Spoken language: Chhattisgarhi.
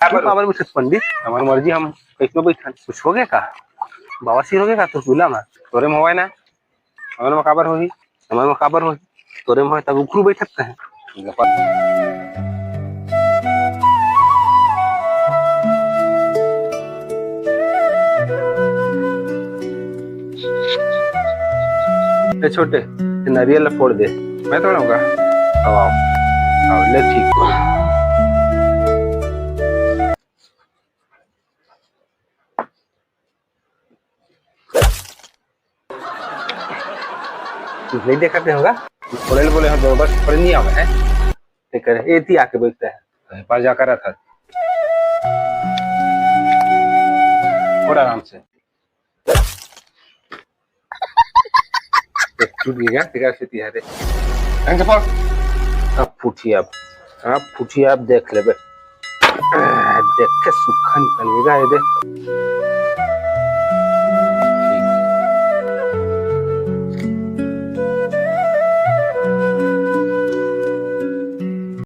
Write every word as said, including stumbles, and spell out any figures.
काबर? काबर बैठत पंडित? हमर मर्जी, हम कइसनो बैठन। कुछ हो गया का? बवासीर हो गया का तोर कूला में? तोरे में होवय ना, हमर में काबर होही? हमर में काबर होही? तोरे में होय तब उखरू बैठत कहे। ए छोटे, ये नारियल ला फोड़ दे। मैं तोड़ूंगा। आओ, आओ। आओ, ले ठीक। कुछ नहीं देखते होगा। बोले बोले हम बस पर नहीं आवे हैं। ठीक है, एती आके बैठते हैं। कहीं पर जाकर रहा था। थोड़ा आराम से। टूट गया, तेरा से तिहारे। ढंग से पढ़। अब फूटी अब। अब फूटी अब देख लेबे। देख के सूखा निकल गया ये दे।